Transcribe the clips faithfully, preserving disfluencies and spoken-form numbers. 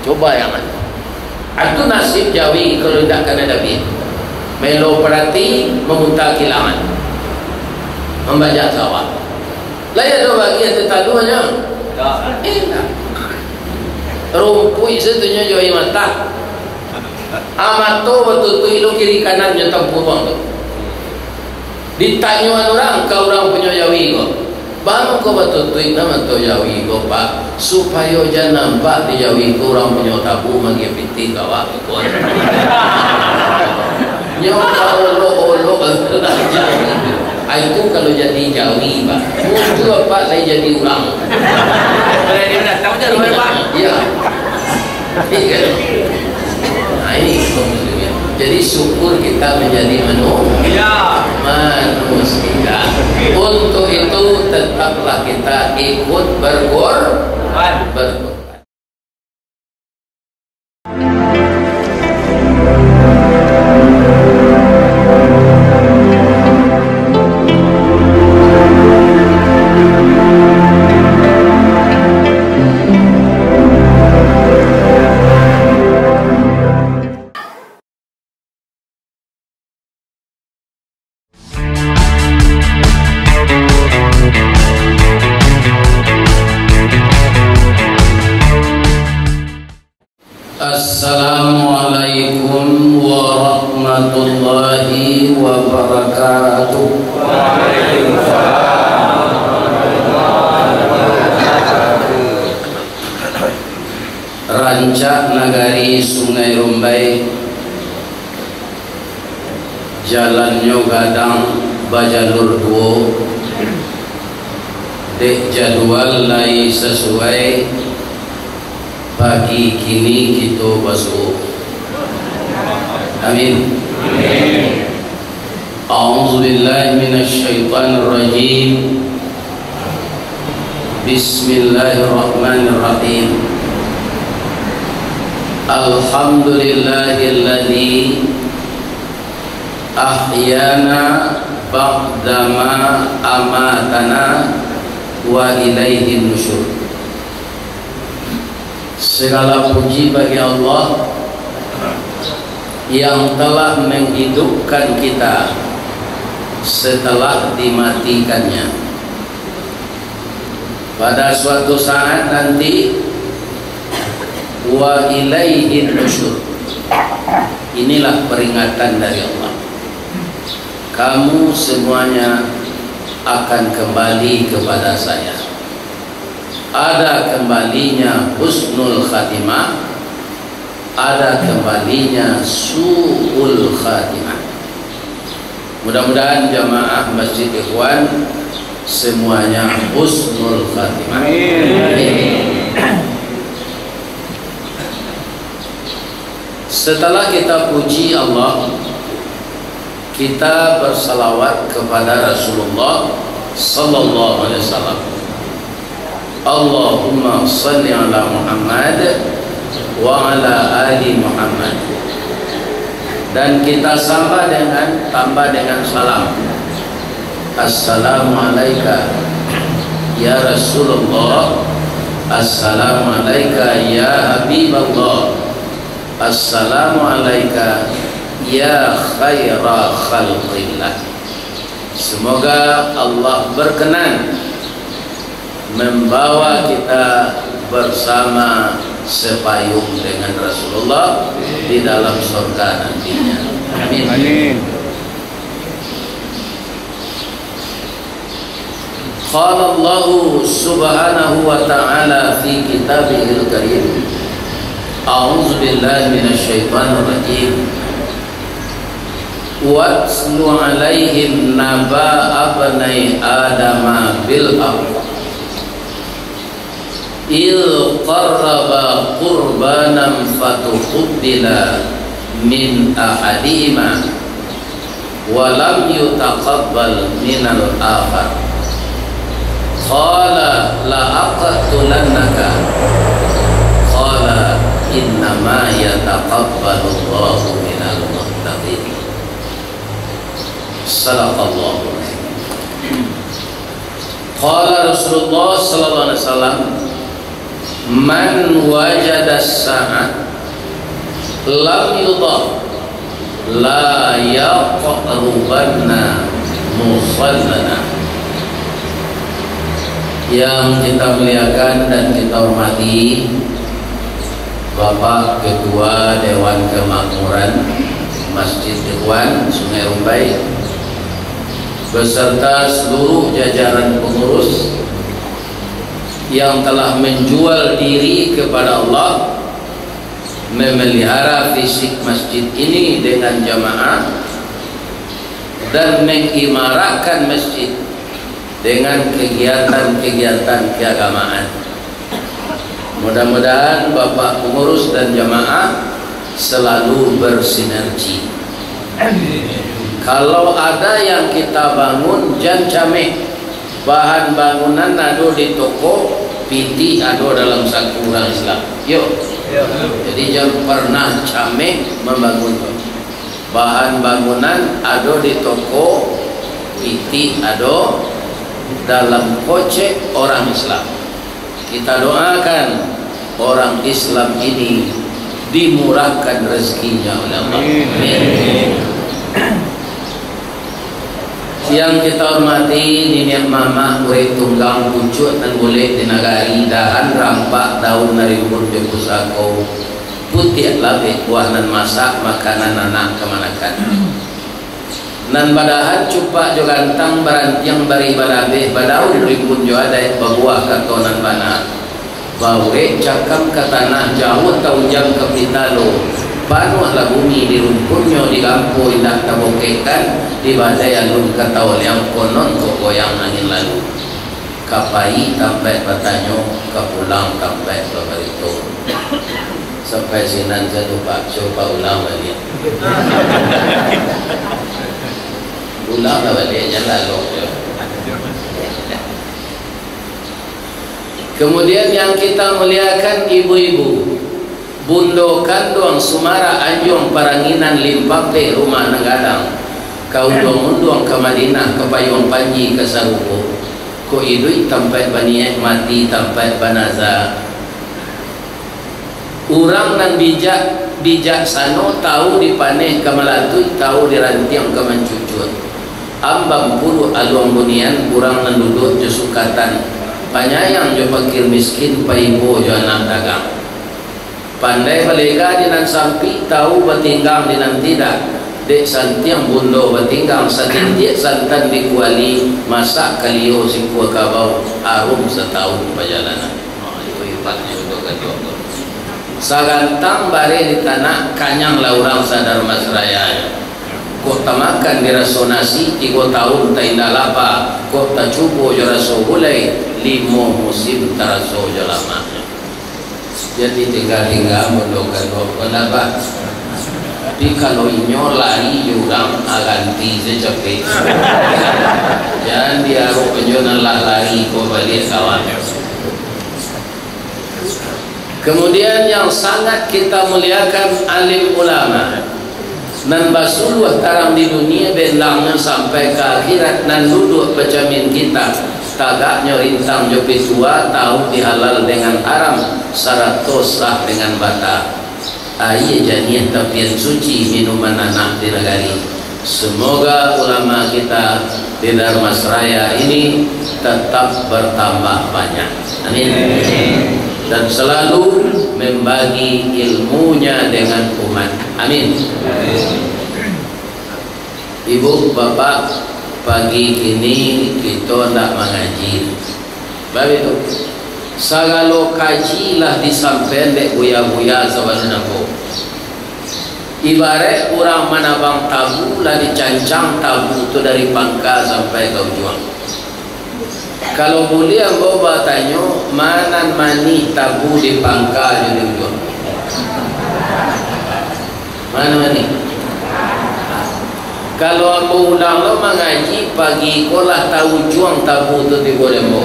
Coba yang anu. Atu nasib jawi kalau indak kanai dabih. Melo parati, mamuta kilangan. Mambajak sawah. Lai ado bagian tataluanyo? Indak. Rumpuik satunyo jawi matah. Ah, mato batutuik lo kiri kanan jo tampuruang tu. Ditanyoan urang ka urang punyo jawi ko, "Baa mangko batutuik nan mato jawi ko, Pak?" "Supayo jan nampak di jawi ko urang punyo tabu magiah pitih ka awak," ko. Nyo ka olok-olok. Ah, itu kalau jadi jawi, Pak. Muncul, Pak, lai jadi urang. Kalau dia datang je, Pak. Iya. Nah, ini maksudnya. Jadi, syukur kita menjadi manu-, manusia. Untuk itu, tetaplah kita ikut berkor-, berkorban. Assalamualaikum warahmatullahi wabarakatuh. Rancak nagari Sungai Rumbai, jalannyo gadang bajalur duo, dek jadual lai sasuai, pagi kini kito basuo. Amin. A'udzubillahi minasyaitonirrajim. Bismillahirrahmanirrahim. Alhamdulillahilladzi ahyana ba'dama amatana wa ilaihin nusyur. Segala puji bagi Allah yang telah menghidupkan kita setelah dimatikannya. Pada suatu saat nanti, wa ilaihin nusyur. Inilah peringatan dari Allah. Kamu semuanya akan kembali kepada Saya. Ada kembalinya husnul khatimah, ada kembalinya su'ul khatimah. Mudah-mudahan jamaah Masjid Ikhwan semuanya husnul khatimah. Amin. Amin. Setelah kita puji Allah, kita bersalawat kepada Rasulullah sallallahu alaihi wasallam. Allahumma salli ala Muhammad wa ala ali Muhammad. Dan kita sambah dengan, tambah dengan salam. Assalamu alaika ya Rasulullah. Assalamu alaika ya Habiballah. Assalamu alaika ya khaira khalqillah. Semoga Allah berkenan membawa kita bersama sepayung dengan Rasulullah di dalam surga nantinya. Amin. Amin. Qala Allahu subhanahu wa ta'ala fi kitabihil karim. A'udzu billahi minasy syaithanir rajim. Watlu 'alaihim naba'a ibnai Adama bil haqq. Idh qarraba qurbanan fatuqubila min ahadihima wa lam yutaqabbal minal akhar. Qala la aqtulannaka. Qala innama yataqabbalullahu minal muttaqin. Sadaqallahul azim. Qala Rasulullah sallallahu alaihi wasallam, Man wajadas sa'ah lam yudhah la yaqrubanna musallana. Yang kita muliakan dan kita hormati, Bapak Ketua Dewan Kemakmuran Masjid Ikhwan Sungai Rumbai, beserta seluruh jajaran pengurus yang telah menjual diri kepada Allah, memelihara fisik masjid ini dengan jamaah, dan mengimarahkan masjid dengan kegiatan-kegiatan keagamaan. Mudah-mudahan Bapak pengurus dan jamaah selalu bersinergi. Kalau ada yang kita bangun, jan cameh. Bahan bangunan ado di toko, pitih ado dalam saku urang Islam. Yo. Jadi, jan pernah cameh mambangun. Bahan bangunan ado di toko, pitih ado dalam kocek orang Islam. Kita doakan orang Islam ini dimurahkan rezekinya oleh Allah. Amin. Amin. Yang kita hormati niniak mamak, urek tunggang pucuak nan bulek di nagari, dahan rampak daun nan rimbun jo pusako, putiak labek buah nan masak, makanan anak kamanakan. Nan badahan cupak jo gantang, barantiang barih balabeh, badaun rimbun jo adaik, babuah kato nan bana. Baurek cakam ka tanah, jauah taunjang ka pitalo, panuahlah bumi di rumpunnyo, di gampo indak tabokehkan, di badai alun ka taoliang, konon kok goyang angin lalu. Ka pai tampaik batanyo, ka pulang tampaik babarito. Sampai sinan sajo, Pak, cubo ulang baliak. Ulanglah baliak, jan lalok jo. Kemudian yang kita muliakan ibu-ibu, Bundo Kanduang Sumara Anjuang Paranginan Limpape Rumah Nan Gadang, ka unduang-unduang ka Madinah, ka payuang panji ka sarugo, kok iduik tampaik baniaik, mati tampaik banaza. Urang nan bijak, bijaksano, tahu dipaneh ka malatuik, tahu dirantiang ka mancucuak. Ambam puruak aluang bunian, urang nan duduak jo sukatan, panyayang jo pakir miskin, paibo jo anak dagang. Pandai balega di nan sampik, tahu batinggang di nan tidak. Dek santiang bundo batinggang, satitiak santan di kuali, masak kalio sikua kabau, arum satahun pajalanan. Sagantang bareh di tanak, kanyanglah urang sa-Dharmasraya. Kok tamakan di raso nasi, tigo tahun ta indak lapa, kok tacubo jo raso gulai, limo musim taraso jo lamaknyo. Jadi tingga-tingga bundo kanduang, pandapek. Tapi kalau inyo lari jo urang, aganti se capek. Jan diarok inyo nan lah lari ko baliak kawan. Kemudian yang sangat kita muliakan, alim ulama. Nan basuluah tarang di dunia, bendangnyo sampai ka akhirat, nan duduak bacamin kitab, tagaknyo rintang jo pitua, tahu di halal dengan haram, sarato sah dengan bata. Aia janiah tapian suci, minuman anak di nagari. Semoga ulama kita di Dharmasraya ini tetap bertambah banyak. Amin. Dan selalu membagi ilmunya dengan umat. Amin. Ibu, bapak, pagi kini kito ndak mangaji. Baitu. Sagalo kaji lah disampaian dek buya-buya sabalun ambo. Ibaraik urang manabang tabu, lah dicancang tabu tu dari pangka sampai ka ujuang. Kalau buliah ambo batanyo, ma nan manih, tabu di pangka jo di ujuang? Ma nan manih? Kalau ambo ulang lo mangaji, pagi ko lah ta ujuang tabu tu tibo di ambo.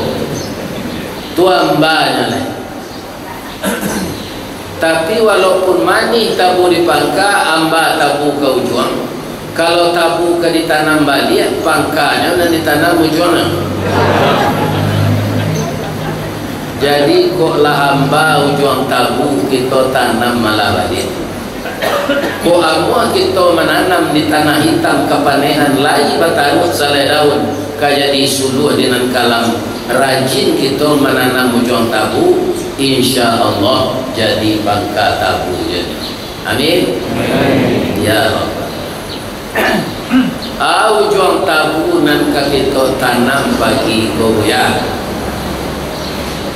Tu ambanyo lai. Tapi walaupun manih tabu di pangka, amba tabu ka ujuang. Kalau tabu ka ditanam baliak, pangkanyo nan ditanam ujuangnyo. Jadi, kok lah amba ujuang tabu kito tanam malah baliak. Kok amuah kito mananam di tanah itam kapanehan lai bataruah salai daun, ka jadi suluah di nan kalam. Rajin kito mananam ujuang tabu, insya Allah jadi bangka tabu jadi. Amin. Ya Rabbal. Ah, ujuang tabu nan ka kito tanam pagi ko, Buya.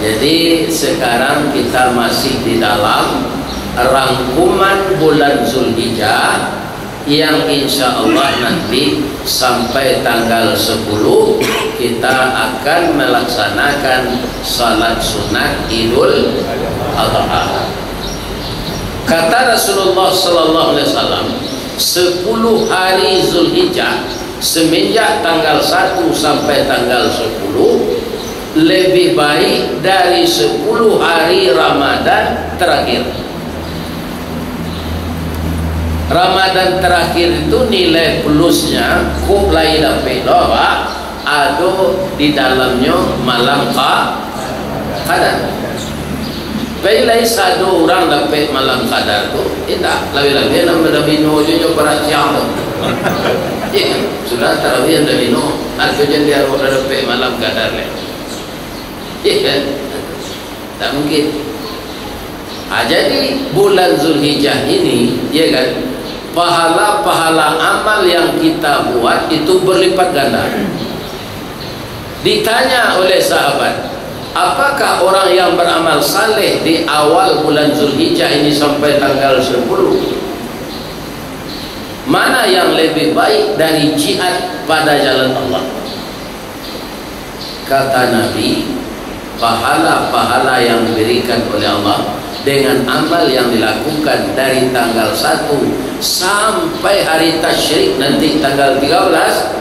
Jadi, sekarang kita masih di dalam rangkuman bulan Zulhijjah, yang insya Allah nanti sampai tanggal sepuluh kita akan melaksanakan salat sunat Idul Adha. Kata Rasulullah sallallahu alaihi wasallam, sepuluh hari Zulhijjah, semenjak tanggal satu sampai tanggal sepuluh, lebih baik dari sepuluh hari Ramadan terakhir. Ramadan terakhir itu nilai plusnya, kok lai dapek doh, Pak, ado di dalamnyo malam Qa-, Qadar. Pai lai sado urang dapek malam Qadar tu, indak, labiah-labiah nan badabino jo nyo parak siang tu. Iya, sudah tarawih badabino, atau jan di arok lah dapek malam Qadar lai. Iya kan? Tak mungkin. Ah, jadi bulan Zulhijjah ini, ya kan, pahala-pahala amal yang kita buat itu berlipat ganda. Ditanya oleh sahabat, "Apakah orang yang beramal saleh di awal bulan Zulhijjah ini sampai tanggal sepuluh, mana yang lebih baik dari jihad pada jalan Allah?" Kata Nabi, pahala-pahala yang diberikan oleh Allah dengan amal yang dilakukan dari tanggal satu sampai hari tasyrik nanti tanggal tiga belas,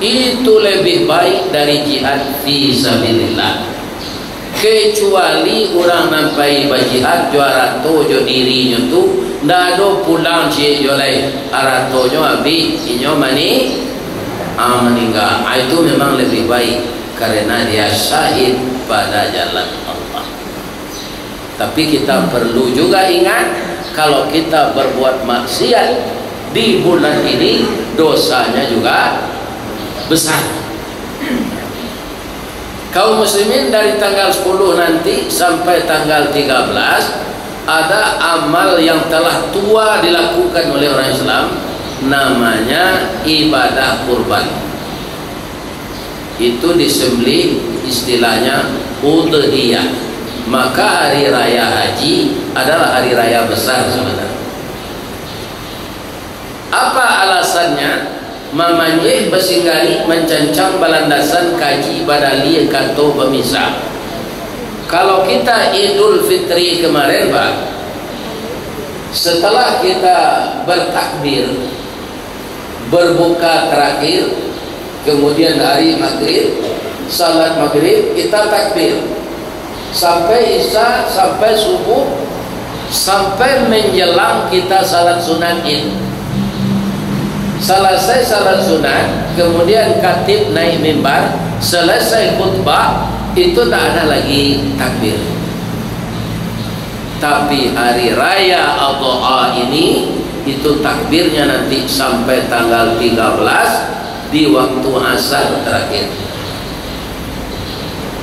itu lebih baik dari jihad fi sabilillah. Kecuali urang nan pai bajihad jo arato jo dirinyo tu, ndak ado pulang ciek jo lai, aratonyo abih, inyo mani-, ah, maningga. Ah, itu memang lebih baik, karena dia syahid pada jalan Allah. Tapi kita perlu juga ingat, kalau kita berbuat maksiat di bulan ini, dosanya juga besar. Kaum muslimin, dari tanggal sepuluh nanti sampai tanggal tiga belas, ada amal yang telah tua dilakukan oleh orang Islam, namanya ibadah kurban. Itu disembelih, istilahnya udhiyah. Maka hari raya haji adalah hari raya besar sebenarnya. Apa alasannya? Mamanjeh basinggari mancancang balandasan kaji badalia kato bamisa. Kalau kita Idul Fitri kemarin, Pak, setelah kita bertakbir, berbuka terakhir, kemudian hari maghrib, salat maghrib, kita takbir. Sampai isya, sampai subuh, sampai menjelang kita salat sunat Id. Salasai salat sunat, kemudian khatib naik mimbar, selesai khutbah, itu tak ada lagi takbir. Tapi hari raya Adha ini, itu takbirnya nanti sampai tanggal tiga belas di waktu asar terakhir.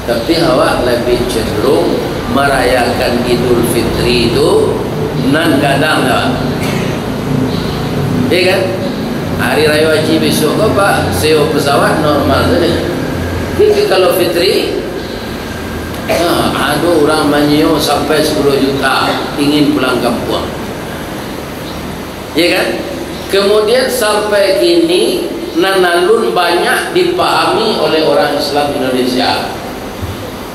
Tapi awak lebih cenderung merayakan Idul Fitri itu nan gadang, dah. Iya kan? Hari Raya Haji besok ko, Pak, sewa pesawat normal saja. Tapi kalau Fitri, nah, ada orang manyio sampai sepuluh juta ingin pulang kampung. Ya kan? Kemudian sampai kini, nan alun banyak dipahami oleh orang Islam Indonesia.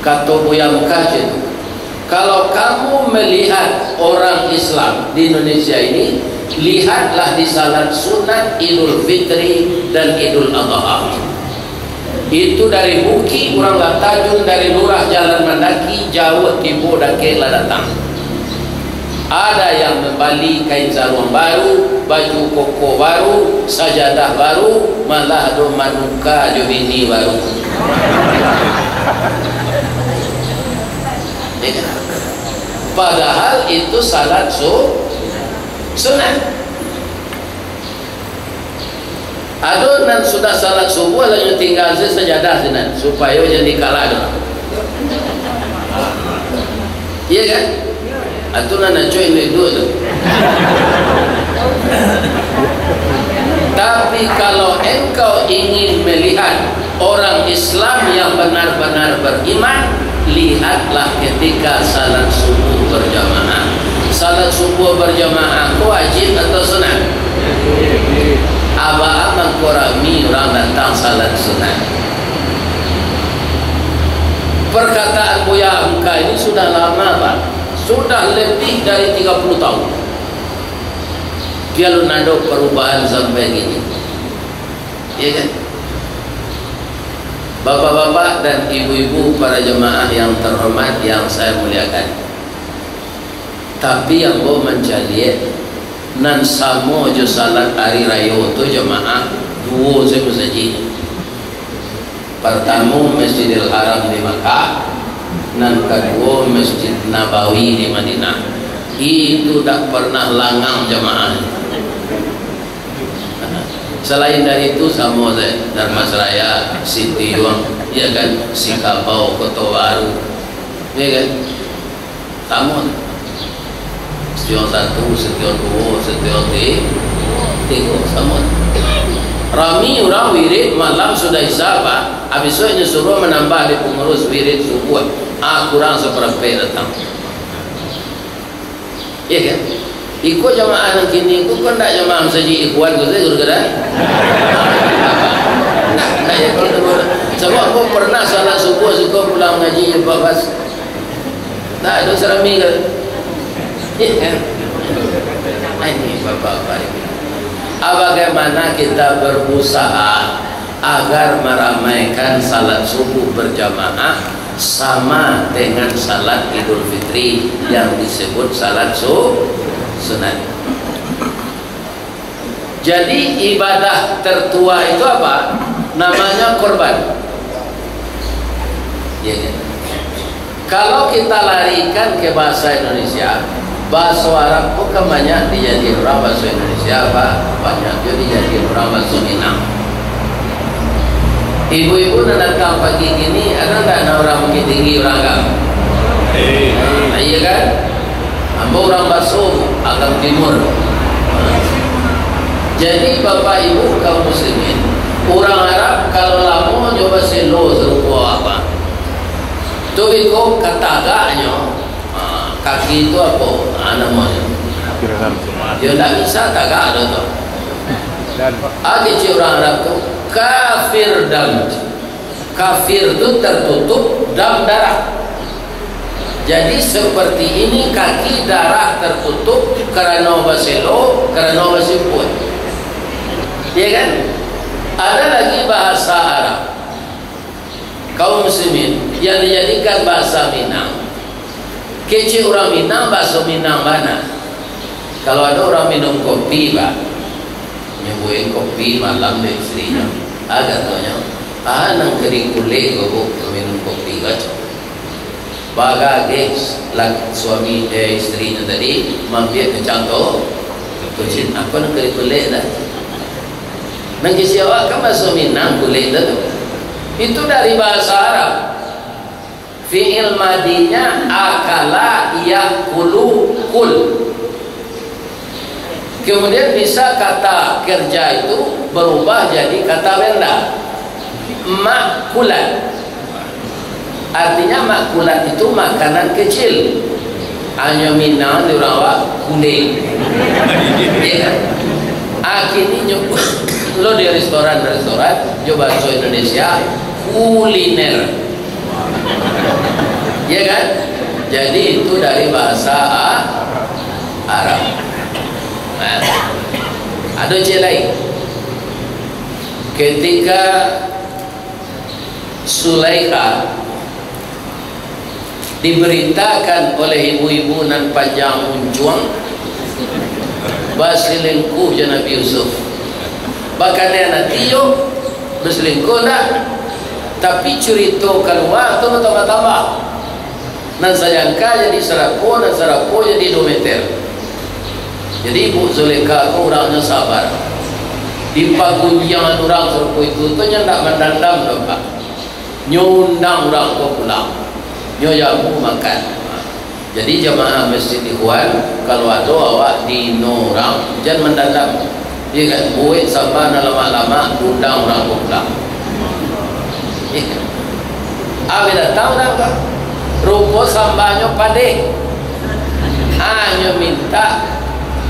Kato Buya Mekah itu, kalau kamu melihat orang Islam di Indonesia ini, lihatlah di salat sunat Idul Fitri dan Idul Adha. Itu dari bukik urang lah tajun, dari lurah jalan mandaki, jauah tibo dakek lah datang. Ada yang mambali kain saruang baru, baju koko baru, sajadah baru, malah ado manuka jo bini baru. Padahal itu salat su-, sunat. Ado nan sudah salat subuah, lah nyo tingga se sajadah sinan, supayo jan dikalah tu. Iya kan? Atu nan acuah induak-induak tu. Tapi kalau engkau ingin melihat orang Islam yang benar-benar beriman, lihatlah ketika salat subuh berjamaah. Salat subuh berjamaah ko wajib atau sunat? Aba mangko rami urang datang salat sunat. Perkataan Buya Hamka ini sudah lama, Pak. Sudah lebih dari tiga puluh tahun. Pian alun ado perubahan sampai kini. Iya kan? Bapak-bapak dan ibu-ibu, para jemaah yang terhormat, yang saya muliakan. Tapi ambo mancaliak, nan samo jo salat ari rayo tu jamaah, duo se masajik. Partamo Masjidil Haram di Makkah, nan kaduo Masjid Nabawi di Madinah. Itu dak pernah langang jamaah. Selain dari itu, samo se, Darmasraya, Sitiuang, ya kan, Sikabau, Koto Baru, ya kan, samo se. Sitiuang satu, Sitiuang duo, Sitiuang ti-, tigo, samo se. Rami urang wirid malam sudah Isya, Pak. Abis tu inyo suruah manambah di pangurus wirid subuah. Ah, kurang saparapek datang. Iya kan? Iko jamaah nan kini ko, kan ndak jamaah masajik Ikhwan ko sajo, kan? Ndak, ndak yakin ambo. Sabab ambo pernah salat subuah siko pulang mangaji jo Pak Bas. Ndak ado sarami ko. Iya kan? Ah, ini bapak-bapak ini. Ah, bagaimana kita berusaha agar meramaikan salat subuh berjamaah sama dengan salat Idul Fitri yang disebut salat su-, sunat. Jadi, ibadah tertua itu apa? Namanya korban. Ya, ya. Kalau kita larikan ke bahasa Indonesia, bahaso Arab tu kan banyak dijadikan urang bahaso Indonesia, ba-, banyak juo dijadikan urang bahaso Minang. Ibu-ibu nan datang pagi kini, ado ndak nan urang Bukittinggi, urang Agam? Eh. Ah, iya kan? Ambo urang Baso, Agam Timur. Jadi, Bapak Ibu kaum muslimin, urang Arab kalau lamo nyo baselo sarupo apa? Tu iko katagaknyo, ah, kaki tu apo, ah, namonyo? Yo ndak bisa tagak doh tu. Ah, kecek urang Arab tu, kafir dam. Kafir tu tertutup dam, darah. Jadi seperti ini kaki, darah tertutup karano baselo, karano basimpun. Ya kan? Ada lagi bahasa Arab. Kaum muslimin, yang dijadikan bahasa Minang. Kecek urang Minang, bahaso Minang bana. Kalau ado urang minum kopi, Pak, nyo buek kopi malam dek istrinyo. Ah, katonyo, ah, nan kering kulek ko, Bu, minum kopi ko. Bagageh lak-, suami, eh, istrinyo tadi, mampia ka cangko, kucing, "Apo nan kering kulek dah?" Nan kecek awak kan bahaso Minang kulek tu. Itu dari bahasa Arab. Fi'il madinya akala ya'kulu kul. Kemudian bisa kata kerja itu berubah jadi kata benda. Makulat. Artinya makulat itu makanan kecil. Hanyo Minang di urang awak kulek. Ya kan? Ah, kini nyo lo di restoran-restoran, jo bahaso Indonesia, kuliner. Ya kan? Jadi itu dari bahasa A-, Arab. Nah, ado cek lain. Ketika Sulaikha diberitakan oleh ibu-ibu nan panjang uncuang, baselingkuh jo Nabi Yusuf. Bakanian ati yo, baselingkuh ndak? Tapi curito kalua tu batambah-tambah. Nan sajangka jadi sarapo, nan sarapo jadi duo meter. Jadi, Ibu Zulekha ko urangnyo sabar. Dipagunjiangan urang sarupo itu tu, nyo ndak mandandam doh, Pak. Nyo undang urang ko pulang. Nyo jamu makan. Jadi, jamaah Masjid Ikhwan, kalau ado awak dihino urang, jan mandandam. Iyo kan? Buek samba nan lamak-lamak, undang urang ko pulang. Iyo kan? Abih datang urang ko, rupo sambanyo padeh. Hanyo mintak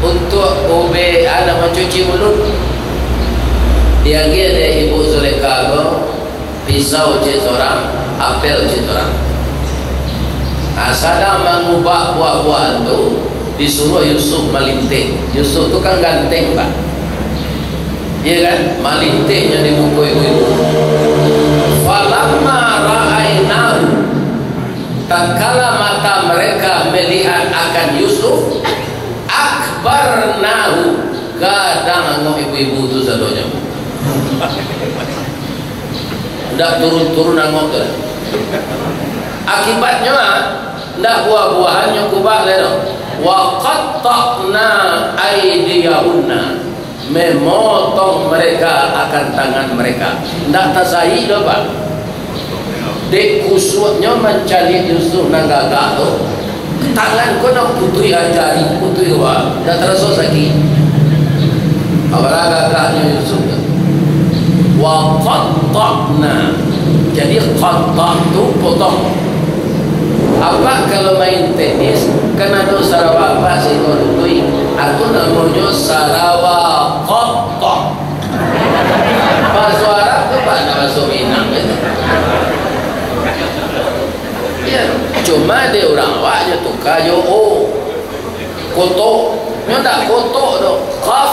untuak ube, a, nan mancuci muluik. Diagiah dek Ibu Zulekha ko, pisau cek surang, apel cek surang. Nah, sadang mangubak buah-buahan tu, disuruah Yusuf malinteh. Yusuf tu kan ganteng, Pak. Iyo kan? Malintehnyo di muko ibu-ibu. Falamma ra'ainahu, tatkala mata mereka melihat akan Yusuf, akbarnahu, gadang angok ibu-ibu tu sadonyo. Ndak turun-turun angok tu. Akibatnyo, ah, ndak buah-buahannyo kubak lai doh. Wa qatta'na aidiyahunna, memotong mereka akan tangan mereka. Ndak tasahik doh, Pak. Dek kusuaknyo mancaliak Yusuf nan gagah tu, tangan ko nan putuih, jari putuih, wah, ndak taraso sakik. Apalah gagahnyo Yusuf tu. Wa qatta'na. Jadi, qatta' tu potong. Apak kalau main tenis, kan ado sarawa apak saikua lutuik, itu namonyo sarawa qatta'. Baso Arab tu bana baso Minang itu. Iyo, cuma dek urang awak nyo tuka jo o. Koto. Nyo ndak koto doh. Qaf,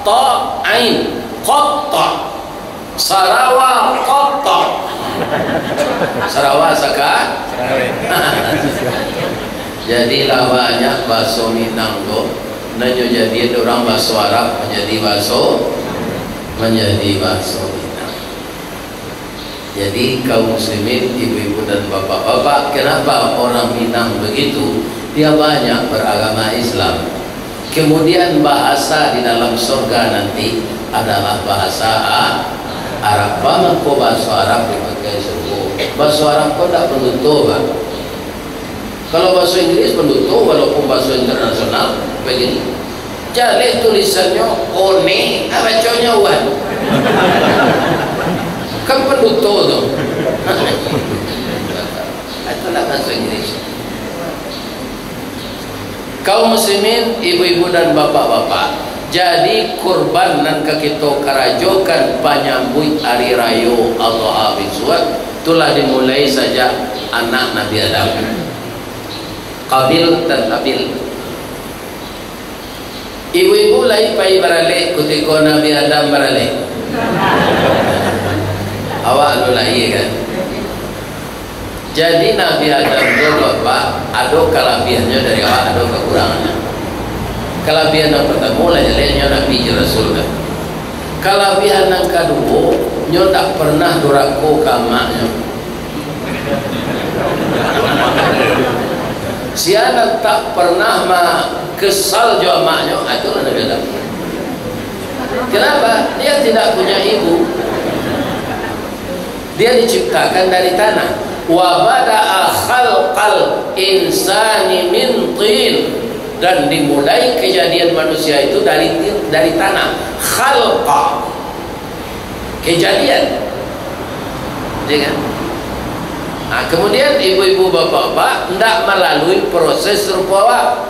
ta, ain. Qatta. Sarawa qatta. Sarawa saka. Jadi lah banyak baso Minang tu, nan nyo jadian urang baso Arab manjadi baso, manjadi baso Minang. Jadi, kaum muslimin, ibu-ibu dan bapak-bapak, kenapa orang Minang begitu? Dia banyak beragama Islam. Kemudian, bahasa di dalam sorga nanti adalah bahasa A-, Arab. Baa mangko baso Arab dipakai surgo? Baso Arab ko ndak panduto, Pak. Kalau baso Inggris, panduto, walaupun baso internasional, begini. Jaleh tulisannyo, one, ah, baconyo, wan. Kan panduto tu. Itulah baso Inggris. Kaum muslimin, ibu-ibu dan bapak-bapak, jadi kurban nan ka kito karajokan panyambuik Ari Rayo Adha bisuak, tu lah dimulai sajak anak Nabi Adam, Qabil dan Habil. Ibu-ibu lai pai baralek kutiko Nabi Adam baralek? Awak alun lahia, kan? Jadi, Nabi Adam tu, Bapak, ado kalabiahannyo dari awak, ado kakurangannyo. Kalabiahan nan partamo, lah jaleh nyo Nabi jo Rasul, kan? Kalabiahan nan kaduo, nyo ndak pernah durako ka amaknyo. Sia nan tak pernah ma-, kesal jo amaknyo, ah, itulah Nabi Adam. Kenapa? Dia tidak punya ibu. Dia diciptakan dari tanah. Wa bada'a khalqal insani min tin. Dan dimulai kejadian manusia itu dari ti-, dari tanah. Khalqa. Kejadian. Ya kan? Nah, kemudian ibu-ibu, bapak-bapak, ndak malalui proses rupo awak.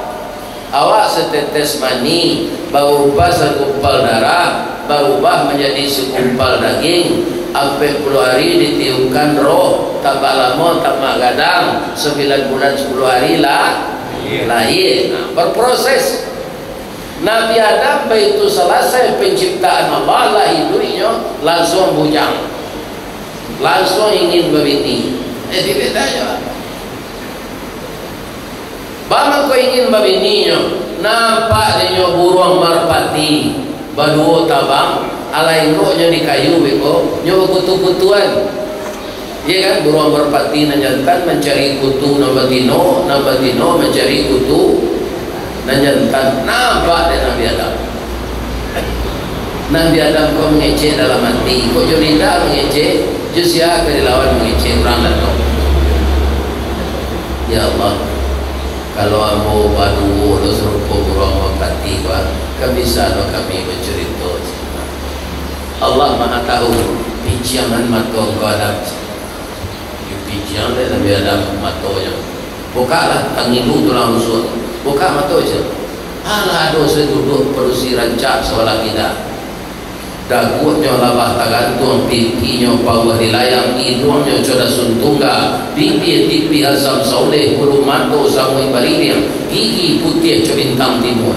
Awak satetes mani, barubah sagumpal darah, barubah manjadi sagumpal daging, ampek puluah ari ditiupkan roh, tambah lamo, tambah gadang, sambilan bulan sapuluah ari lah lahia. Nah, berproses. Nabi Adam baitu salasai panciptaan Allah, lah iduiknyo, lansuang bujang. Lansuang ingin babini. Eh, dibedayo. Baa mangko ingin babininyo, nampak dek nyo buruang marpati, baduo tabang, alai enggoknyo di kayu beko, nyo bakutu-kutuan. Iya kan, buruang merpati nan jantan mancari kutu nan batino, nan batino mancari kutu nan jantan. Nampak dek Nabi Adam. Nabi Adam ko mangecek dalam ati, kok jo lidah mangecek, jo sia ka dilawan mangecek urang datang. Ya Allah, kalau ambo baduo lo sarupo buruang merpati ko, kan bisa lo kami bacurito. Allah Maha Tahu, piciangan mato Engkau Adam. Dipiciang dek Nabi Adam matonyo. Bukaklah, tangilu tulang rusuk. Bukak mato, cek. Alah, ado saduduak padusi rancak sabalah kida. Daguaknyo labah tagantuang, pipinyo pauah dilayang, iduangnyo codah sun tungga, bibia tipih asam sauleh, bulu mato samuik baririang, gigi putiah co bintang timua.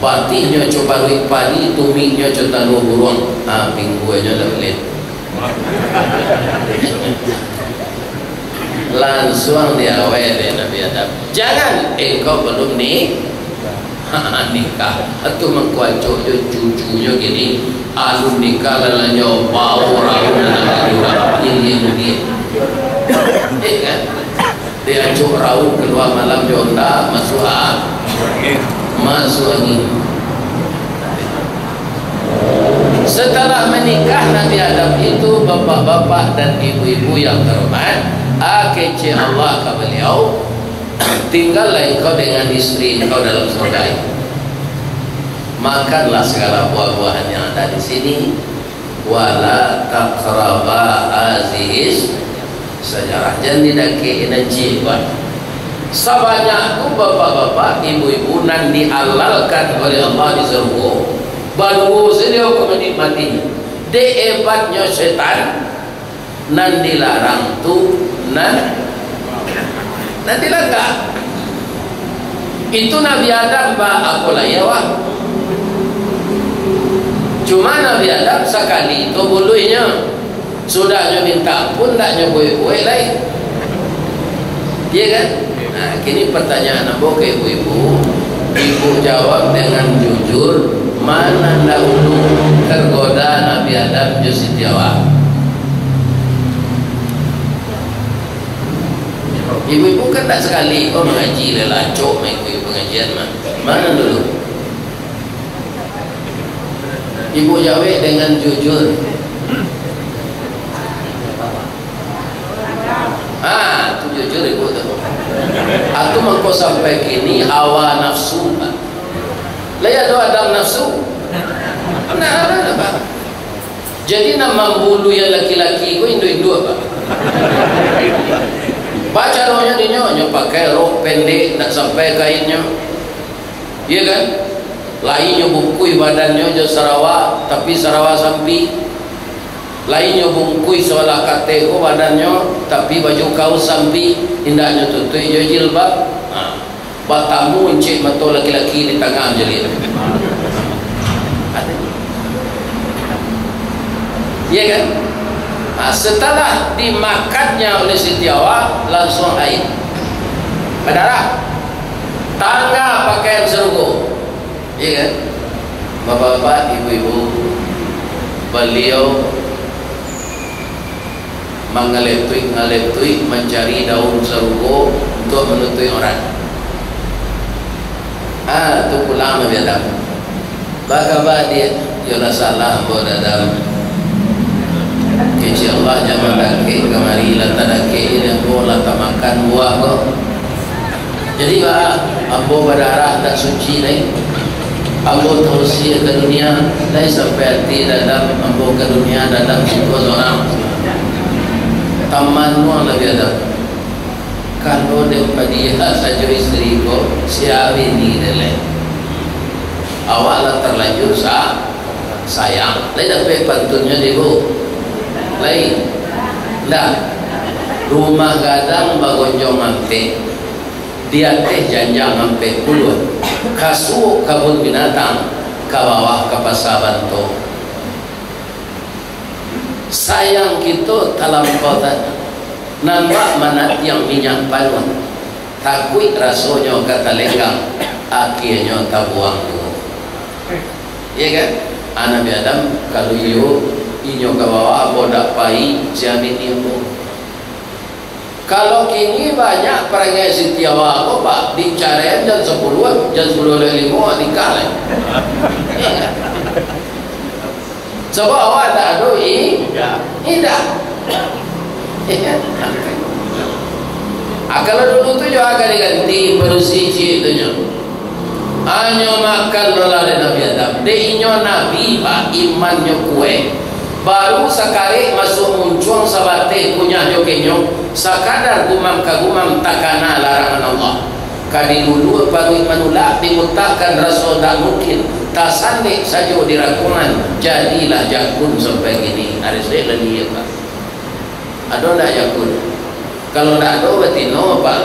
Batihnyo co baruik padi, tumiknyo co talua buruang. Ha, pingguangnyo dah buliah. Lansuang diawai dek Nabi Adam, "Jangan, engkau belum ni-, nikah." Atu mangko acok jo cucunyo kini, alun nikah lalanyo, bau raun anak laki urang, ilia mudiak. Eh, kan? Diacok raun kalua malam jo onda, masuak a-, masuak angin. Setelah menikah Nabi Adam itu, bapak-bapak dan ibu-ibu yang terhormat, a, kecek Allah ka baliau, "Tinggallah engkau dengan istri engkau dalam surga itu. Makanlah segala buah-buahan yang ada di sini, wala taqraba hazihis sajarah." Jan didakek-i nan ciek, Pak. Sabanyak tu bapak-bapak, ibu-ibu nan dihalalkan oleh Allah di sarugo, baduo sajo ko manikmati. Dek hebatnyo setan, nan dilarang tu nan, nan dilanggar. Itu Nabi Adam, ba, apo lai awak? Cuma Nabi Adam sakali tu buluihnyo. Sudahnyo minta ampun, ndak nyo buek-buek lai. Iya kan? Nah, kini pertanyaan ambo ka ibu-ibu, ibu jawab dengan jujur, ma nan dahulu tergoda Nabi Adam jo Siti Hawa? Ibu-ibu kan ndak sakali ko mangaji, lah acok maikuik pengajian mah. Ma nan dulu? Ibu jawek dengan jujur. Ah, tu jujur ibu tu. Atu mangko sampai kini hawa nafsu, Pak. Lai ado Adam nafsu? Nah, nah, nah, Pak. Jadi, nan mambuluih laki-laki ko induak-induak, Pak. Bacaronyo dinyo, nyo pakai rok pendek, ndak sampai kainnyo. Iya kan? Lai nyo bungkuih badannyo jo sarawa, tapi sarawa sampi. Lai nyo bungkuih sabalah kateh ko badannyo, tapi baju kaus sampi, indak nyo tutuik jo jilbab. Nah, batamu incek mato laki-laki di tangah jilid. Iya kan? Nah, setelah dimakannya oleh Siti Hawa, lansuang haid. Badarah. Tangah pakaian sarugo. Iya kan? Bapak-bapak, ibu-ibu, baliau mangaletuik-ngaletuik mancari daun sarugo untuak manutuik aurat. Ah, tu pulang Nabi Adam. Bakaba dia, "Yo lah salah ambo, Adam. Kecek Allah, jaman dakek kamari lah tadakek, ambo lah tamakan buah ko." Jadi, ba, ambo badarah tak suci lai. Ambo tausia ka dunia, lai sampai ati Adam ambo ka dunia, Adam siko sorang. Taman nuang Nabi Adam. Kalau den padiah sajo isteri ko, sia bini den lai. Awak lah terlanjur sa-, sayang. Lai dapek pantunnyo di bu? Lai. Ndak. Rumah gadang bagonjong ampek. Di ateh janjang ampek puluah, ka suok kabun binatang, ka bawah ka pasa banto. Sayang kito talampau tadi, nan bak manatiang minyak panuah, takuik rasonyo ka talenggang, akienyo tabuang juo. Iya kan? Anak Nabi Adam, kalau iyo, inyo ka bawah, ambo dak pai, sia bini ambo. Kalau kini banyak parangai Siti Hawa ko, Pak, dicaraian jam sapuluah, jam sapuluah lewat limo, nikah lai. Sabab awak ndak ado i-, idah. Ah, kalau dulu tu jo agak diganti padusi ciek tu nyo. Hanyo makan lo lah dek Nabi Adam. Dek inyo nabi, Pak, imannyo kuek. Baru sakarek masuak muncuang sabateh kunyah jo kenyok, sakadar gumam ka gumam takana larangan Allah. Ka diluluak paruik manulak, dimutakkan raso ndak mungkin, tasandek sajo di rakungan, jadilah jakun sampai kini. Ari sek lah ni, Pak. Ado ndak jakun? Kalau ndak ado, batino, Pak.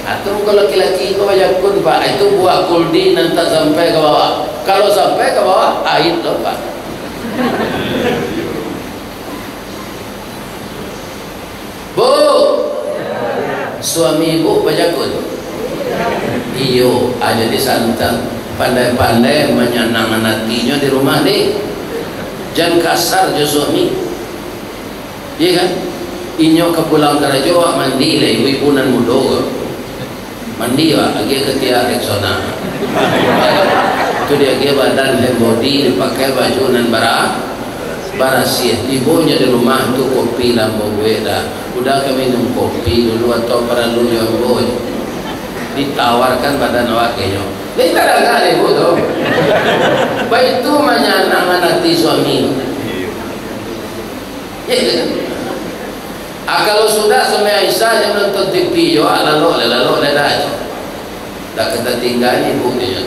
Atau kalau laki-laki ko bajakun, Pak, itu buah kuldi nan tak sampai ka bawah. Kalau sampai ka bawah, aib lo, Pak. Bu, suami ibu bajakun? Iyo, aja disantan. Pandai-pandai manyanangkan hatinyo di rumah, deh. Jan kasar jo suami. Iya kan? Inyo ka pulang karajo, awak mandi lah, ibu-ibu nan mudo ko. Mandi, awak agiah ka tiak Rexona. Tu diagiah badan hand body, dipakai baju nan bara-, barasiah. Tibo nyo di rumah tu, kopi lah ambo buek dah. Udah ka minum kopi dulu atau paralu jo ambo? Ditawarkan badan awak ka inyo. Lai tadanga dek ibu tu. Baitu manyanangkan hati suami. Iya kan? Ah, kalau sudah sumbayang Isya, jan nonton T V jo, ah, lalok lai, lalok lai dah. Dah ka tatinggaan ibu nyo.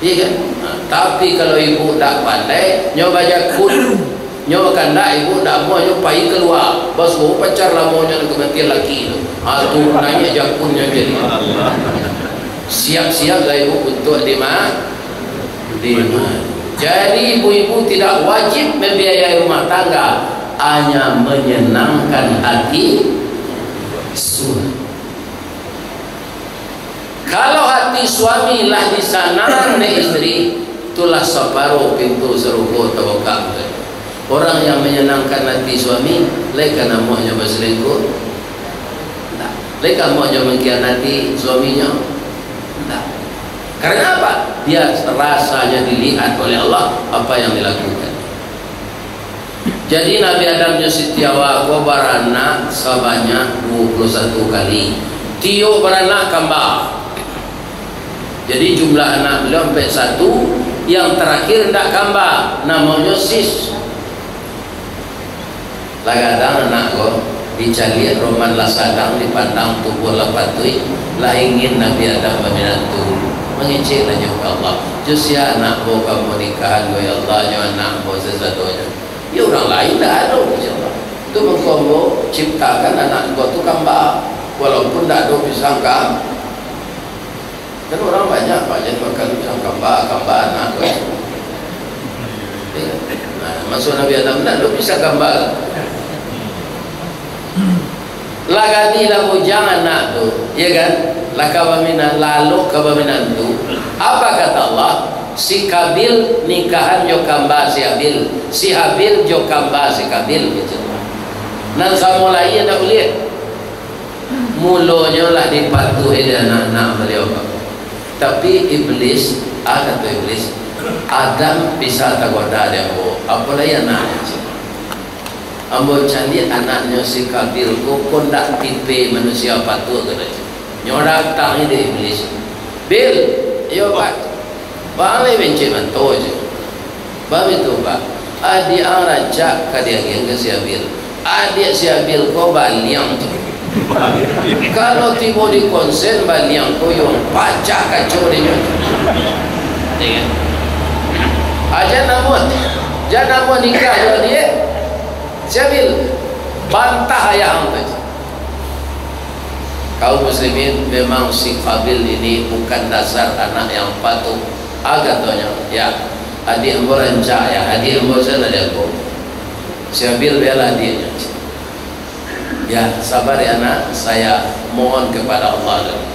Iya kan? Ah, tapi kalau ibu dak pandai, nyo bajakun, nyo kandak ibu dak amuah, nyo pai kalua, basuo pacar lamonyo nan kamatian laki tu. Ah, tu naiak jakunnyo jadi. Siap-siaplah ibu untuk dima-, dima-. Jadi, ibu-ibu tidak wajib membiayai rumah tangga, hanya menyenangkan hati suami. Kalau hati suami lah disanang dek isteri, itulah saparo pintu sarugo tabuka untuak inyo. Orang yang menyenangkan hati suami, lai ka amuahnyo baselingkuh? Indak. Lai ka amuahnyo mengkhianati suaminyo? Indak. Karena apa? Dia rasanya dilihat oleh Allah apa yang dilakukan. Jadi, Nabi Adam jo Siti Hawa ko baranak sabanyak dua puluh satu kali. Tiok baranak kamba. Jadi, jumlah anak beliau ampek satu, yang terakhir ndak kamba, namonyo Sis. Lah gadang anak ko, dicaliak roman lah sadang, dipandang tubuah lah patuik, lah ingin Nabi Adam baminantu. Mangecek lah nyo ka Allah, "Jo sia anak ambo ka ambo nikahan ko, ya Allah, nyo anak ambo sasadonyo? Yo urang lain ndak ado," ujar Allah. Tu mangko ambo ciptakan anak ambo tu kamba, walaupun ndak ado pisang ka-, Kan urang banyak, Pak, jan makan pisang kamba, kamba anak tu. Nah, masuak Nabi Adam, ndak ado pisang kamba. Lah gadih, lah bujang anak tu, ya kan? Lah ka baminan-, lalok ka baminantu. Apa kata Allah? "Si Kabil nikahan jo kamba si Habil, si Habil jo kamba si Kabil," gitu. Nan samo lai ndak buliah. Mulonyo lah dipatuhi dek anak-anak baliau, Pak. Tapi Iblis, ah, kato Iblis, "Adam bisa tagoda dek ambo, apo lai anaknyo?" Ambo caliak anaknyo si Kabil ko, ko ndak tipe manusia patuik, kato inyo. Nyo datang dek Iblis. "Bil, iyo, Pak." Bang lai bencik mato je. Baitu, Pak. Adiak ang rancak ka diagiahan ka si Abil. Adiak si Abil ko baliang tu. Kalau tibo di konsen baliang ko, yo pacah kaco dinyo. Ya kan? Aja namuah, jan namuah nikah jo adiak si Abil. Bantah ayah ang tu. Kaum muslimin, memang si Qabil ini bukan dasar anak yang patuh. Ah, katonyo, "Ya, adiak ambo rancak, ya, adiak ambo salah jago. Si Habil bialah adiaknyo." "Ya, sabar ya nak, saya mohon kepada Allah dulu."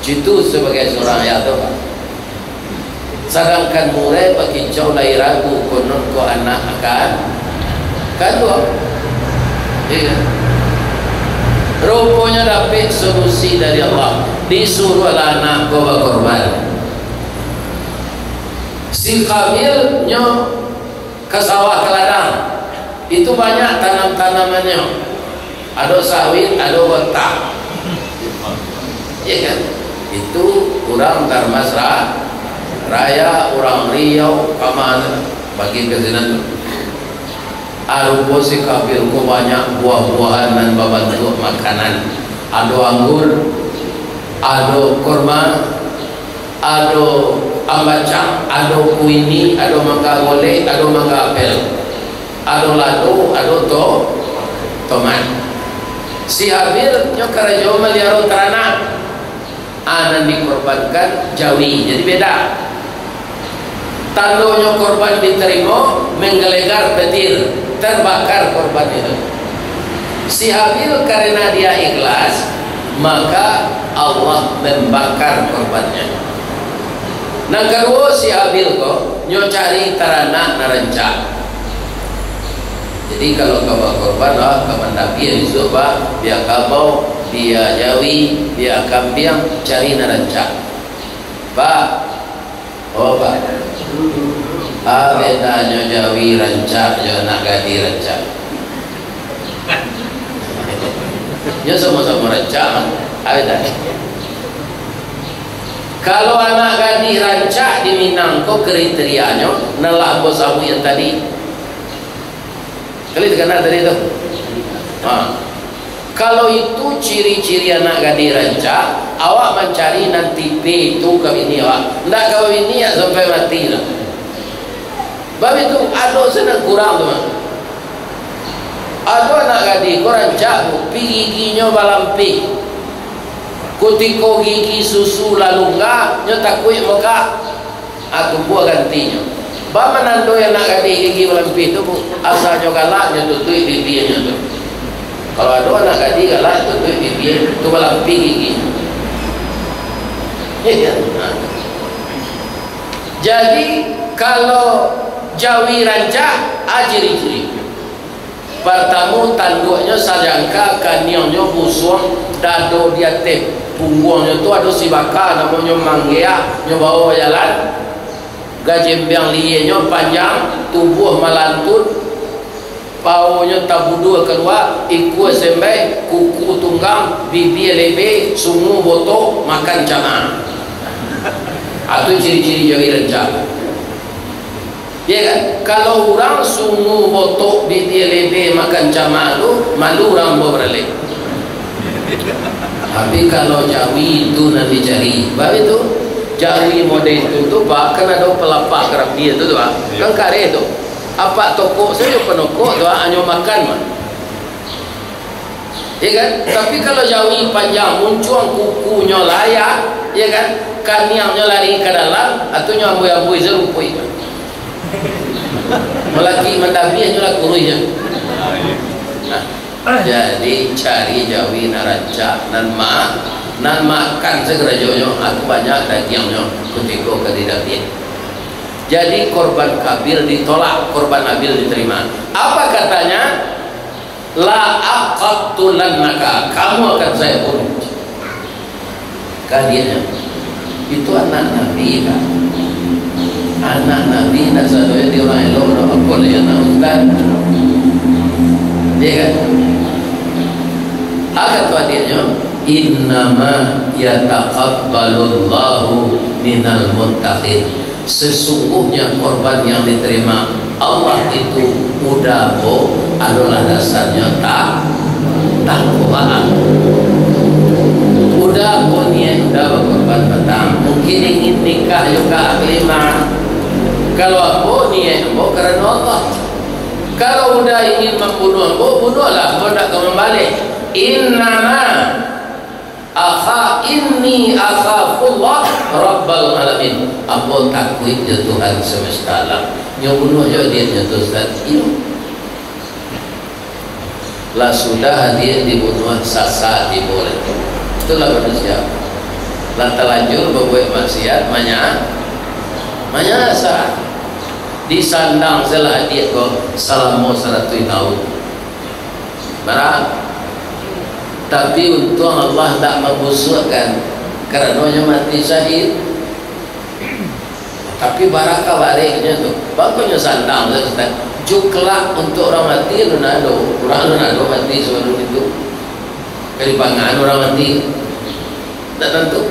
Itu sebagai seorang ayah tu, Pak. Sadangkan murai bakicau lai ragu, konon ko anak akan kaduo. Iya. Ruponyo dapek solusi dari Allah. Disuruahlah anak ko bakorban. Si Qabil nyo ka sawah, ka ladang. Itu banyak tanam-tanamannyo. Ado sawit, ado gotah. Iya kan? Itu urang Darmas Ra-, Raya, urang Riau, ka ma bagi ka sinan tu. Arupo si Qabil ko banyak buah-buahan nan babantuak makanan. Ado anggur, ado kurma, ado ambacang, ado kuini, ado mangga golek, ado mangga apel, ado lado, ado to-, tomat. Si Habil nyo karajo maliaro taranak. Ah, nan dikorbankan jawi. Jadi beda. Tandonyo korban ditarimo, menggelegar petir, terbakar korban itu. Si Habil karena dia ikhlas, maka Allah membakar korbannya. Nan kaduo, si Habil ko nyo cari taranak nan rancak. Jadi kalau ka bakorban, ah, ka mandabiah bisuak, Pak, bia kabau, bia jawi, bia kambiang, cari nan rancak. Pak, oh, Pak. Ah, bedanyo jawi rancak jo anak gadih rancak. Yo samo-samo rancak, ah. Ah, beda. Kalau anak gadih rancak di Minang ko kriterianyo, nan lah ambo sabuik yang tadi. Kalian takana tadi tu? Ha. Kalau itu ciri-ciri anak gadih rancak, awak mancari nan tipe itu ka bini awak. Ndak ka babini sampai mati lah. Bab itu, ado se nan kurang tu, mah. Ado anak gadih ko rancak, Bu, pi giginyo balampih. Kutiko gigi susu lah lunggah, nyo takuik mokak. Ah, tumbuah gantinyo. Ba manandoi anak gadih gigi balampih tu, Bu? Asanyo galak, nyo tutuik bibianyo tu. Kalau ado anak gadih galak, tutuik bibia, tu balampih gigi. Iya kan? Nah. Jadi, kalau jawi rancak, ah, ciri-ciri. Partamo, tanduaknyo sajangka, kaniangnyo busuang, dado di ateh pungguangnyo tu ado sibaka, namonyo manggeak, nyo bawo jalan. Gajembiang lienyo panjang, tubuah malantun, paonyo tabudua kalua, ikua sembai, kuku tunggang, bibia lebe, sungu botok, makan cama. Atu ciri-ciri jawi rancak. Ya kan? Kalau urang sungu botok bibia lebe makan cama tu, malu urang ambo baralek. Tapi kalau jawi tu nan dicari, baitu jawi model tu tu, Pak, kan ado palapah karambia tu, tu, Pak. Kan kareh tu. Apak tokok sajo panokok tu, ah, hanyo makan mah. Ya kan? Tapi kalau jawi panjang, muncuang kukunyo layak, ya kan? Kaniangnyo lari ka dalam, atunyo ambui-ambui sarumpui. Malaki mandabiahnyo lah kuruihnyo. Nah, jadi cari jawi nan rancak, nan ma-, nan makan sakarajonyo, atau banyak dagiangnyo kutiko ka didabiah. Jadi korban Kabil ditolak, korban Habil diterima. Apa katanya? "La aqtulannaka, kamu akan saya bunuh." Kadianyo, itu anak Nabi, kan? Anak Nabi, nak sadonyo di urang elok, nak apo lai anak ustaz? Ya kan? Apa tu adiaknyo? "Innama yataqabbalullahu minal muttaqin." Sesungguhnya korban yang diterima Allah itu udah ko adalah dasarnya tak, takwa. Udah ko niat udah bakorban patang, mungkin ingin nikah juga kelima. Kalau ambo niat ambo karena Allah. Kalau udah ingin membunuh ambo, bunuhlah, ambo ndak ka mambaleh. Innama Akha, inni akhafullah Rabbal Alamin. Ambo takuik jo Tuhan semesta alam. Nyo bunuah jo adiaknyo tu, Ustaz. Iyo. Lah sudah adiak dibunuah, sasa tibo lai. Itulah manusia. Lah talanjur babuek maksiat, manya-, Manyasa disandang salah adiak ko salamo saratuih taun. Bara? Tapi untuang Allah ndak mambusuakkan, karano nyo mati syahid. Tapi bara kabareknyo tu, bangkonyo sandang sajo, Ustaz. Juklak untuak urang mati alun ado, urang alun ado mati sabalun itu. Ka dipangan urang mati. Ndak tantu.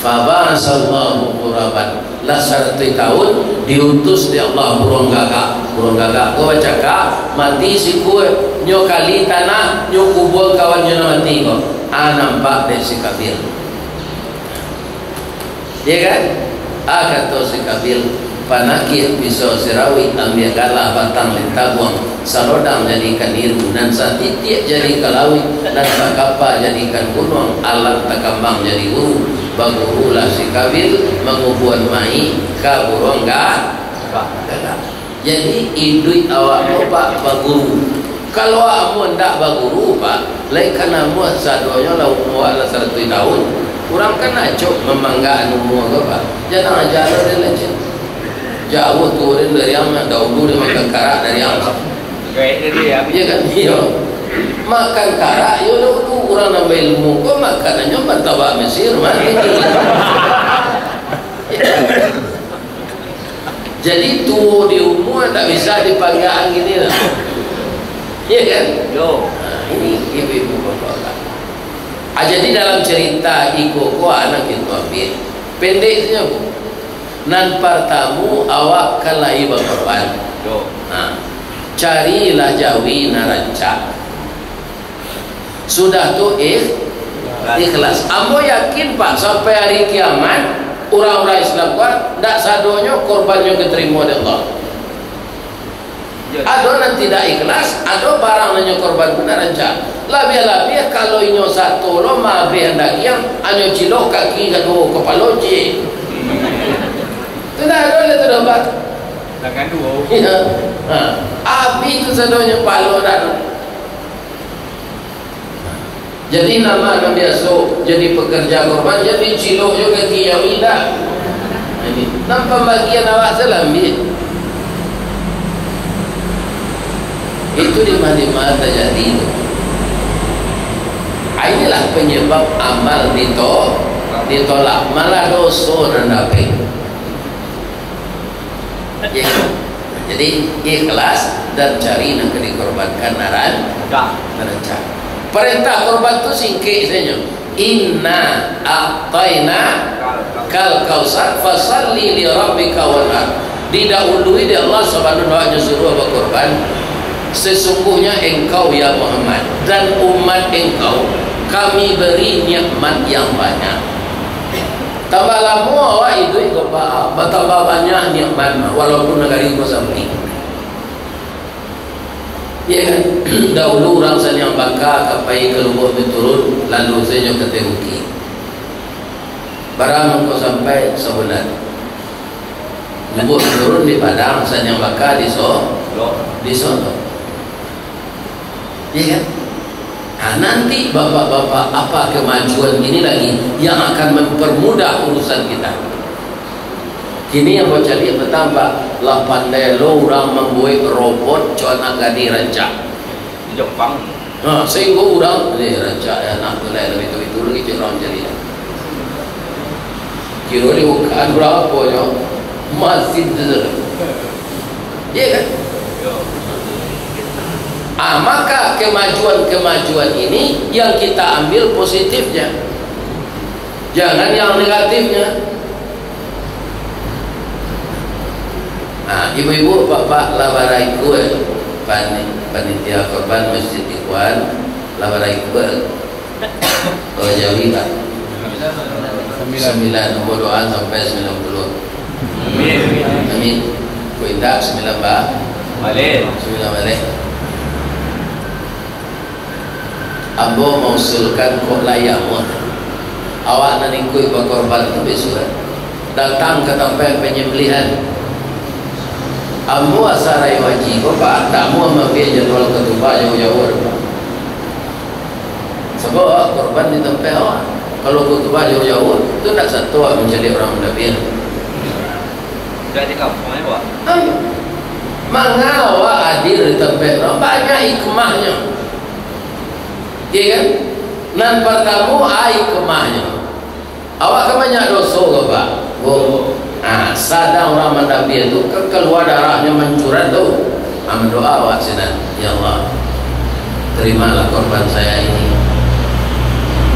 Faba'asallahu ghuraban. Lah saratuih taun diutus dek Allah buruang gagak. Buruang gagak ko bacakak, mati sikua, nyo kali tanah, nyo kubuang kawannyo nan mati ko. Ah, nampak dek si Kabil. Iya kan? Ah, kato si Kabil, "Panakiak pisau sirauik, ambiak galah batang lintabuang, salodang jadikan iru, nan satitiak jadikan lauik, nan sakapa jadikan gunuang, alam takambang jadi guru." Bagurulah si Kabil mangubuan mayik ka buruang ga-, gagak. Jadi, iduik awak ko, Pak, baguru. Kalau ambo ndak baguru, Pak, lai ka namuah sadonyo lah umua lah saratuih taun. Urang kan acok mamanggak anu umua ko, Pak. Jangan aja lo den lah, cik. Jauah tu den dari ang, dahulu den makan karak dari ang. Gaek tadi, ya. Iya kan? Iya. Makan karak, yo dahulu urang nan bailmu ko, makanannyo martabak Mesir, mah. Jadi, tuo di umua tak bisa dipanggaan gini lah. Iya kan? Yo. Nah, ini ibu-ibu bapak-bapak. Ah, jadi dalam cerita iko ko anak itu ambil. Pendeknya, Bu. Nan partamo awak ka lai bakorban. Yo. Nah, carilah jawi nan rancak. Sudah tu ikh-, ikhlas. Ambo yakin, Pak, sampai hari kiamat, urang-urang Islam ko ndak sadonyo korbannyo katarimo dek Allah. Ado nan tidak ikhlas, ado barang nan nyo korban tu ndak rancak. Labiah-labiah kalau inyo sato lo maabih dagiang, anyo cilok kaki kaduo, kapalo ciek. Tu ndak ado lai tu doh, Pak. Tangan duo. Iya. Ha. Abih tu sadonyo palo dah. Jadi, nama nan biaso jadi pekerja korban, jadi cilok jo kaki jawi dah. Ini, nan pambagian awak sajo lah ambiak. Itu di ma-, di ma tajadi tu. Ah, inilah penyebab amal dito-, ditolak, malah doso nan dapek. Ya. Jadi, ikhlas dan cari nan ka dikorbankan nan ran-, nan rancak. Parentah korban tu singkek sajo. "Inna a'taina kal kausar, fasalli li rabbika wanhar." Didahului dek Allah sabalun awak nyo suruah bakorban, "Sesungguhnya engkau, ya Muhammad, dan umat engkau, Kami beri nikmat yang banyak." Tambah lamo awak iduik ko, Pak, batambah banyak nikmat, walaupun nagari ko sampik. Ya kan? Dahulu urang Saniang Baka ka pai ka Lubuak Binturun, lalu sajo ka Ateh Bukik. Bara mangko sampai? Sabulan. Lubuak Binturun di Padang, Saniang Baka di So-, di Solok. Iya kan? Nah, nanti bapak-bapak, apa kemajuan ini lagi yang akan mempermudah urusan kita? Kini yang bacaliak batambah, lah pandai lo urang mambuek robot co anak gadih rancak. Di Jepang. Ha, sehingga urang, eh, rancak ya, anak tu lai, lah itu-itu lagi cek urang bacaliak. Kiro di bukan urang apo nyo, masin tu. Iya kan? Ah, maka kemajuan-kemajuan ini yang kita ambil positifnya. Jangan yang negatifnya. Ah, ibu-ibu, bapak, lah baraikua pan-, panitia korban Masjid Ikhwan, lah baraikua. Oh, jawi, Pak. Sambilan, nombor doa sampai sambilan puluh. Amin. Amin. Kok indak, sambilan, Pak? Balik. Sambilan balik. Ambo mausulkan kok layang, wah. Awak nan ikuik bakorban tu bisuak datang ka tampek panyambalihan. Ambo asa rayo haji ko, Pak, tamu mambiak jadwal khutubah jauah-jauah, Pak. Sabab awak korban di tampek awak. Kalau khutubah jauah-jauah, tu ndak sato awak mancaliak urang mandapia. Di kampuang, ya, Pak? Ayo. Manga awak hadir di tampek urang, banyak hikmahnyo. Iya kan? Nan partamo, a hikmahnyo. Awak kan banyak doso ko, Pak? Ko, ah, sadang urang mandabiah tu, kan kalua darahnyo mancurat tu. Ah, mandoa awak sinan, "Ya Allah, terimalah korban saya ini.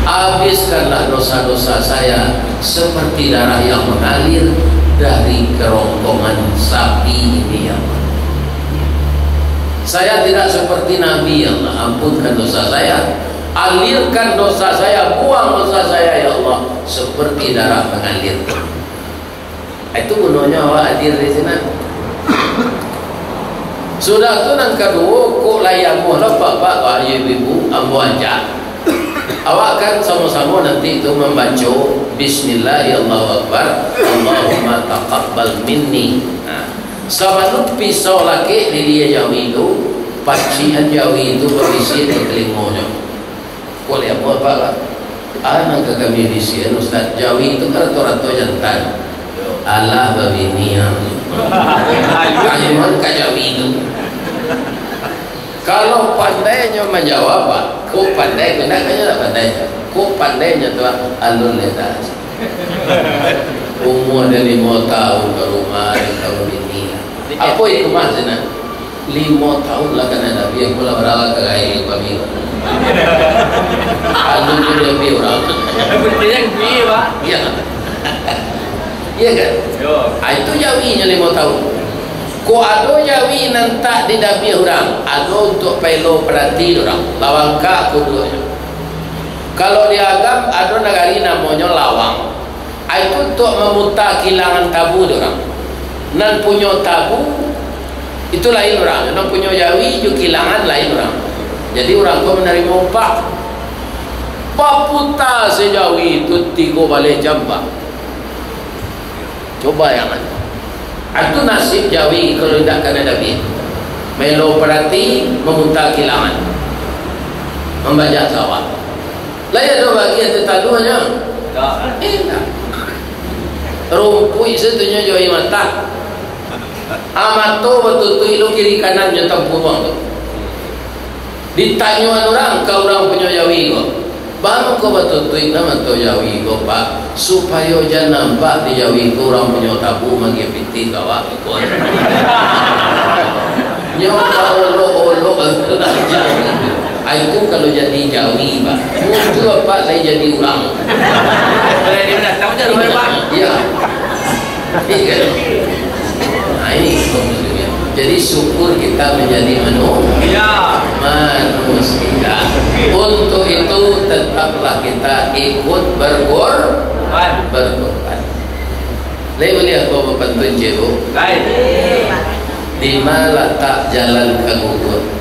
Habiskanlah dosa-dosa saya seperti darah yang mengalir dari kerongkongan sapi ini, ya Allah. Saya tidak seperti Nabi, ya Allah. Ampunkan dosa saya. Alirkan dosa saya, buang dosa saya, ya Allah, seperti darah mengalir." Itu gunonyo awak hadir di sinan. Sudah tu, nan kaduo, kok lai amuah lah, Pak, Pak, Pak, ayo, Ibu, ambo ajak. Awak kan samo-samo nanti tu mambaco, "Bismillah, ya Allahu Akbar, Allahumma taqabbal minni." Nah, sabalun pisau lakek di dia jawi tu, pacikan jawi tu babisiak di talingonyo. Kok lai amuah, Pak, Pak? Ah, nan ka kami bisiakan, Ustaz, jawi tu kan rato-rato jantan. Alah, babini, ah. Kayuan ka jawi tu. Kalau pandainyo manjawab, Pak, kok pandai, kok ndak, kayaknyo ndak pandai. Kok pandainyo tu, ah, alun lai dah. Umua dah limo tahun, baru mari tahun ini. Apo hikmah sinan? Limo tahun lah kanai dabiah, pulang barangkek ka gai kami. Alun tu dabiah urang. Betul yang gue, Pak. Iya. Iya kan? Yo. Ah, itu jawinyo limo tahun. Kok ado jawi nan tak didabiah urang, ado untuak paelo parati urang. Lawang ka kuduanyo. Kalau di Agam ado nagari namonyo Lawang. Ai tu untuak mamuta kilangan tabu dek urang. Nan punyo tabu, itu lain urang. Nan punyo jawi jo kilangan lain urang. Jadi urang ko manarimo upah. Paputa se jawi tu tigo baleh jam, Pak. Coba yang anu. Itu nasib jawi kalau indak kanai dabiah. Maelo parati, mamuta kilangan. Mambajak sawah. Lai ado bagian tataluahnyo? Indak. Rumpuik satunyo jo aia matah. A mato batutuik lo kiri kanan jo tampuruang tu. Ditanyoan urang ka urang punyo jawi ko, "Baa mangko batutuik nan mato jawi ko, Pak?" "Supayo jan nampak di jawi ko urang punyo tabu maagiah pitih ka awak," ko. Nyo ka olok-olok. Ai tu kalau jadi jawi, Pak. Muncul, Pak, lai jadi urang. Kalau dia datang je rumah, Pak. Iya. Iya. Nah, ini maksudnya. Jadi syukur kita menjadi manu-, Iya. manusia. Untuk itu tetaplah kita ikut berkor-, Baik. berkorban. Lai buliah ko bapantun, Cik, Bu? Baik. Di ma latak jalan ka Guguak?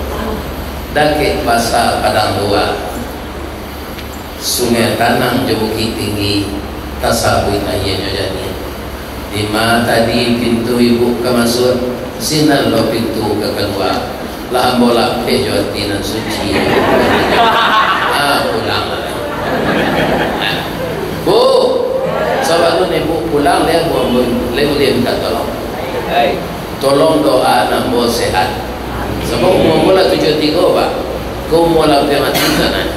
Dakek pasa Padang Dua. Sungai Tanang jo Bukik Tinggi, tasabuik aianyo janiah. Di ma tadi pintu ibu ka masuak, sinan lo pintu ka kalua. Lah ambo lapeh jo ati nan suci. Ah, pulang. Bu, sabalun ibu pulang, lai ambo, lai buliah minta tolong. Hai. Tolong doa ambo sehat. Sabab umua ambo lah tujuah tigo, Pak. Ko umua lah ampia mati sanak.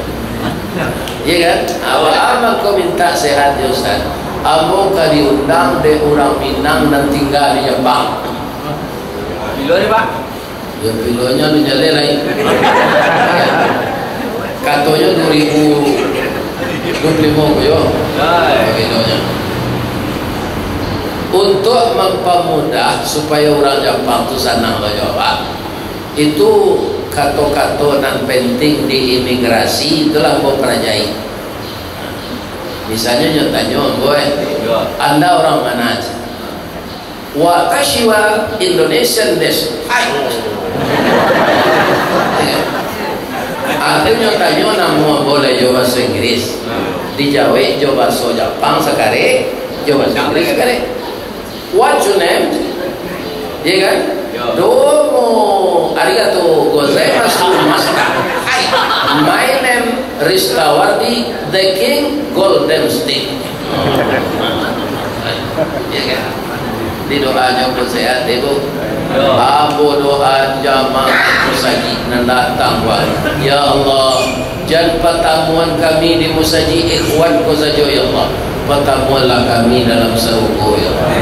Iya kan? Awak amak ko minta sehat, ya Ustaz. Ambo ka diundang dek urang Minang nan tingga di Japang. Bilo ni, Pak? Ya, bilonyo alun jaleh lai. Katonyo dua ribu dua puluh limo ko yo. Bilonyo. Untuak mampamudah supayo urang Japang tu sanang bajawab, itu kato-kato nan penting di imigrasi, itulah ambo parajai. Misalnyo, nyo tanyo ambo, eh, Anda orang mana? "Watashi wa Indonesian desu." Hai. Artinyo tanyo namo ambo lai jo bahaso Inggris. Dijawek jo bahaso Japang sakarek, jo bahaso Inggris sakarek. "What's your name?" Iya kan? Yo. "Domo arigato gozaimasu, master." Hai. "My name Ristawardi, the king golden stick." Iya kan? Doanyo pun sehat, Ibu. Ambo doa jamaah musajik nan datang, Tuhan. Ya Allah, jan patamuan kami di musajik Ikhwan ko sajo, ya Allah. Patamuanlah kami dalam sarugo, ya Allah.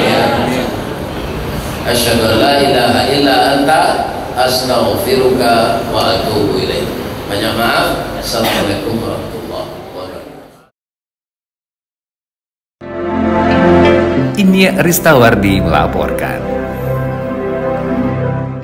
Ya. Asyhadu an la ilaha illa anta, astaghfiruka wa atubu ilaik. Banyak maaf. Assalamualaikum warahmatullahi wabarakatuh. Inyiak Ristawardi melaporkan.